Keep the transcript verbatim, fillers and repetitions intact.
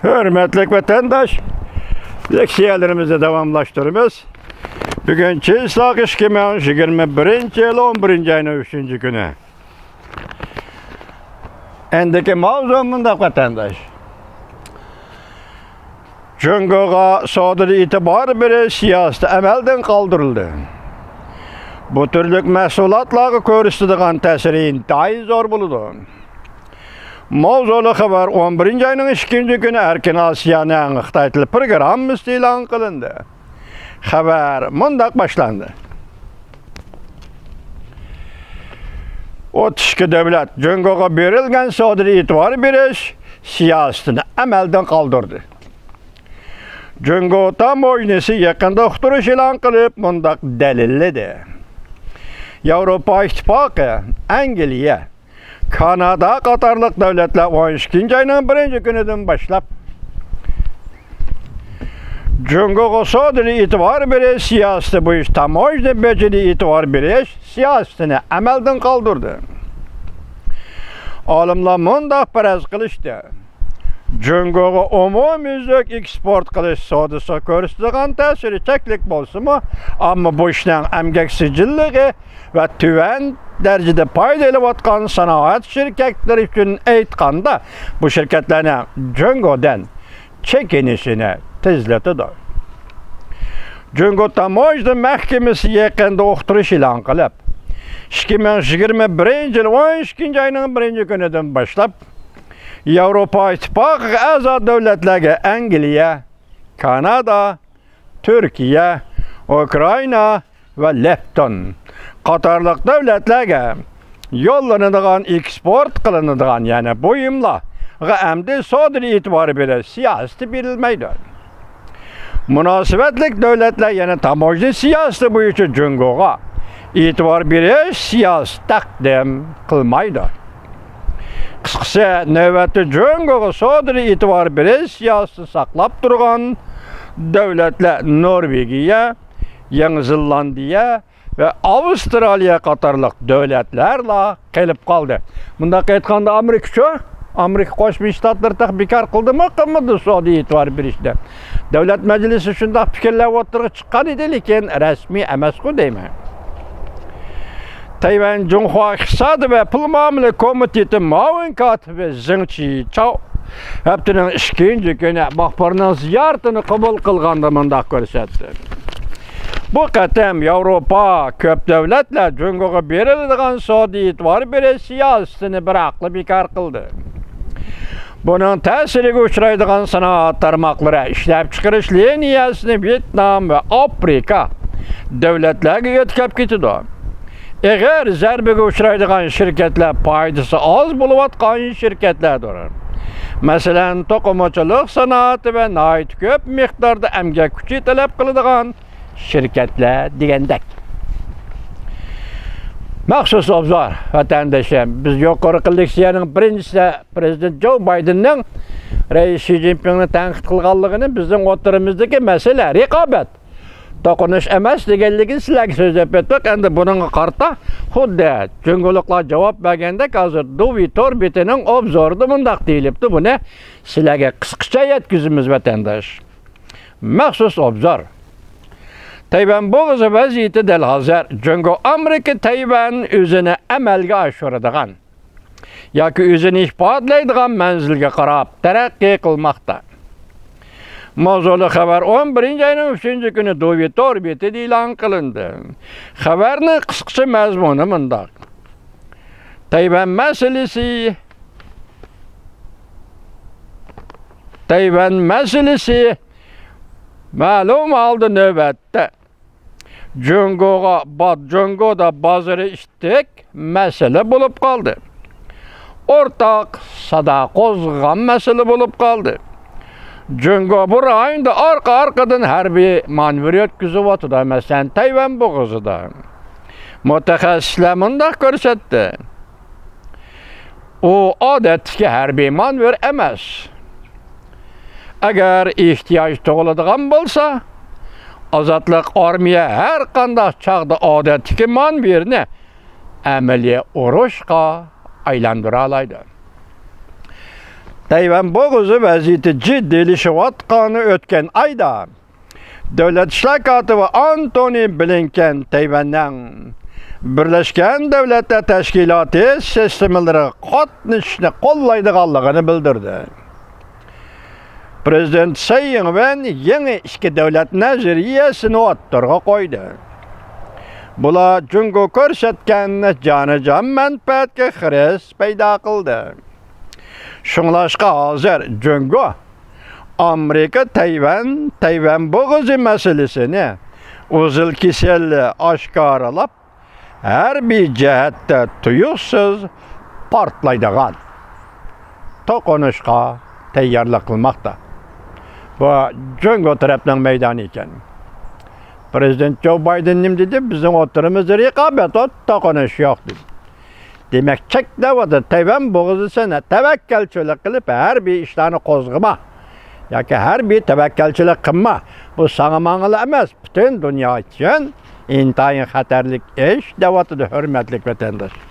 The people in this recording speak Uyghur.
ھۆرمەتلىك ۋەتەنداش، لېكسىيەلىرىمىزنى داۋاملاشتۇرىمىز. بۈگۈن چىسلاق ئىككى مىڭ يىگىرمە بىرىنچى يىل ئون بىرىنچى ئاينىڭ ئۈچىنچى كۈنى. ئەندىكى ماۋزۇ مۇنداق، ۋەتەنداش. جۇڭگوغا سودىدا ئېتىبار بېرىش سىياسىتى ئەمەلدىن قالدۇرۇلدى. بۇ تۈرلۈك مەھسۇلاتلارغا كۆرسىتىدىغان تەسىرى ئىنتايىن زور بولىدۇ. ماۋزۇلۇق خەۋەر ئون بىرىنچى ئاينىڭ ئىككىنچى كۈنى ئەركىن ئاسىيانىڭ خىتاي تىل پروگراممىسىدا ئېلان قىلىندى. خەۋەر مۇنداق باشلاندى. ئوتتۇز ئىككى دۆلەت جۇڭگوغا بېرىلگەن سودىدا ئېتىبار بېرىش سىياسىتىنى ئەمەلدىن قالدۇردى. جۇڭگو تاموژنىسى يېقىندا ئۇقتۇرۇش ئېلان قىلىپ، مۇنداق دەلىللىدى. ياۋروپا ئىتتىپاقى، ئەنگلىيە، كانادا قاتارلىق دۆلەتلەر ئون ئىككىنچى ئاينىڭ بىرىنچى كۈنىدىن باشلاپ، جۇڭگوغا سودىدا ئېتىبار بېرىش سىياسىتى بويىچە تاموژنا بېجىدە ئېتىبار بېرىش سىياسىتىنى ئەمەلدىن قالدۇردى. ئالىملار مۇنداق پەرەز قىلىشتى. جۇڭگوغا ئومۇميۈزلۈك ئېكسپورت قىلىش سودىسىغا كۆرسىتىدىغان تەسىرى چەكلىك بولسىمۇ، ئەمما بۇ ئىشنىڭ ئەمگەك سىجىللىقى ۋە تۆۋەن دەرىجىدە پايدا ئېلىۋاتقان سانائەت شىركەتلىرى ئۈچۈن ئېيتقاندا، بۇ شىركەتلەرنىڭ جۇڭگودىن چېكىنىشىنى تېزلىتىدۇ. جۇڭگو تاموژنا مەھكىمىسى يېقىندا ئۇقتۇرۇش ئېلان قىلىپ، ئىككى مىڭ يىگىرمە بىرىنچى يىل ئون ئىككىنچى ئاينىڭ بىرىنچى كۈنىدىن باشلاپ، ياۋروپا ئىتتىپاقىغا ئەزا دۆلەتلەرگە ئەنگلىيە، كانادا، تۈركىيە، ئۇكرائىنا ۋە لېتتون قاتارلىق دۆلەتلەرگە يوللىنىدىغان، ئېكسپورت قىلىنىدىغان، يەنى بۇيۇملارغا ئەمدى سودىدا ئېتىبار بېرىش سىياسىتى بېرىلمەيدۇ. مۇناسىۋەتلىك دۆلەتلەر يەنە تاموژنا سىياسىتى بويىچە جۇڭگوغا ئېتىبار بېرىش سىياسىتى تەقدىم قىلمايدۇ. قىسقىسى، نۆۋەتتە جۇڭگوغا سودىدا ئېتىبار بېرىش سىياسىتىنى ساقلاپ تۇرغان دۆلەتلەر نورۋېگىيە، يېڭى زېلاندىيە ۋە ئاۋسترالىيە قاتارلىق دۆلەتلەرلا قېلىپ قالدى. مۇنداق ئېيتقاندا، ئامېرىكىچۇ؟ ئامېرىكا قوشما شتاتلىرى تېخى بىكار قىلدىمۇ، قىلمىدى سودا ئېتىبار بېرىشنى؟ دۆلەت مەجلىسى شۇنداق پىكىرلەر ئوتتۇرىغا چىققان ئىدى، لېكىن رەسمىي ئەمەسقۇ دەيمەن. تەيۋەن جۇڭخۇا ئىقتىسادى ۋە پۇل مۇئامىلە كومىتېتى مۇئاۋىن كاتىپى زېڭ چىچاۋ ھەپتىنىڭ ئىككىنچى كۈنى مۇخبىرنىڭ زىيارىتىنى قوبۇل قىلغاندا مۇنداق كۆرسەتتى. بۇ قېتىم ياۋروپا كۆپ دۆلەتلەر جۇڭگوغا بېرىلىدىغان سودا ئېتىبار بېرىش سىياسىتىنى بىراقلا بىكار قىلدى. بۇنىڭ تەسىرىگە ئۇچرايدىغان سانائەت تارماقلىرى، ئىشلەپچىقىرىش لىنىيەسىنى ۋيېتنام ۋە ئافرىقا دۆلەتلەرگە يۆتكەپ كېتىدۇ. ئېغىر زەربىگە ئۇچرايدىغان شىركەتلەر پايدىسى ئاز بولۇۋاتقان شىركەتلەردۇر. مەسىلەن، توقۇمىچىلىق سانائىتى ۋە ناھايىتى كۆپ مىقداردا ئەمگەك كۈچى تەلەپ قىلىدىغان شىركەتلەر دېگەندەك. مەخسۇس ئوبزور، ۋەتەندىشىم، بىز يۇقىرىقى لېكسىيەنىڭ بىرىنچىسىدە پرېزىدېنت جو بايدېننىڭ رەئىس شى جىنپىڭنى تەنقىد قىلغانلىقىنى، بىزنىڭ ئوتتۇرىمىزدىكى مەسىلە رىقابەت، توقۇنۇش ئەمەس دېگەنلىكىنى سىلەرگە سۆزلەپ ئۆتتۇق. ئەمدى بۇنىڭغا قارىتا خۇددى جۇڭگولۇقلار جاۋاب بەرگەندەك، ھازىر دۇۋى تور بېتىنىڭ ئوبزورىدا مۇنداق دېيىلىپتۇ، بۇنى سىلەرگە قىسقىچە يەتكۈزىمىز، ۋەتەنداش. مەخسۇس ئوبزور. تەيۋەن بوغۇزى ۋەزىيىتى دەل ھازىر جۇڭگو ئامېرىكا تەيۋەن ئۆزىنى ئەمەلگە ئاشۇرىدىغان ياكى ئۆزىنى ئىپادىلەيدىغان مەنزىلگە قاراپ تەرەققىي قىلماقتا. ماۋزۇلۇق خەۋەر ئون بىرىنچى ئاينىڭ ئۈچىنچى كۈنى دۇۋى تور بېتىدە ئېلان قىلىندى. خەۋەرنىڭ قىسقىچە مەزمۇنى مۇنداق. تەيۋەن مەسىلىسى، تەيۋەن مەسىلىسى مەلۇم ھالدا نۆۋەتتە جۇڭگوغا، با-، جۇڭگودا بازىرى ئىتتىك مەسىلە بولۇپ قالدى. ئورتاق سادا قوزغىغان مەسىلە بولۇپ قالدى. جۇڭگو بۇ رايوندا ئارقا-ئارقىدىن ھەربىي مانېۋىر ئۆتكۈزۈۋاتىدۇ، مەسىلەن، تەيۋەن بوغۇزىدا. مۇتەخەسسىسلەر مۇنداق كۆرسەتتى. ئۇ ئادەتتىكى ھەربىي مانېۋىر ئەمەس. ئەگەر ئېھتىياج تۇغۇلىدىغان بولسا، ئازادلىق ئارمىيە ھەر قانداق چاغدا ئادەتتىكى مانېۋىرنى ئەمەلىي ئۇرۇشقا ئايلاندۇرالايدۇ. تەيۋەن بوغۇزى ۋەزىيىتى جىددىيلىشىۋاتقان ئۆتكەن ئايدا دۆلەت ئىشلار كاتىپى ئانتونى بلىنكېن تەيۋەننىڭ بىرلەشكەن دۆلەتلەر تەشكىلاتى سىستېمىلىرىغا قاتنىشىشنى قوللايدىغانلىقىنى بىلدۈردى. پرېزىدېنت سەي ئىڭۋېن يېڭى ئىككى دۆلەت نەزەرىيەسىنى ئوتتۇرىغا قويدى. بۇلار جۇڭگو كۆرسەتكەن جانىجان مەنپەئەتكە خىرىس پەيدا قىلدى. شۇڭلاشقا ھازىر جۇڭگو ئامېرىكا تەيۋەن، تەيۋەن بوغۇزى مەسىلىسىنى ئۇزۇل كېسەللىك ئاشكارىلاپ، ھەربىي جەھەتتە تۇيۇقسىز پارتلايدىغان توقۇنۇشقا تەييارلىق قىلماقتا. بۇ جۇڭگو تەرەپنىڭ مەيدانى ئىكەن. پرېزىدېنت جو بايدېن نېمە دېدى؟ بىزنىڭ ئوتتۇرىمىزدا رىقابەت، توقۇنۇش يوق دېدى. دېمەك، چەكلەۋاتىدۇ. تەيۋەن بوغۇزىسىنى تەۋەككەلچىلىك قىلىپ، ھەربىي ئىشلارنى قوزغىما ياكى ھەربىي تەۋەككەلچىلىك قىلما. بۇ ساڭا ماڭىلا ئەمەس، پۈتۈن دۇنيا ئۈچۈن ئىنتايىن خەتەرلىك ئىش دەۋاتىدۇ، ھۆرمەتلىك ۋەتەنداش.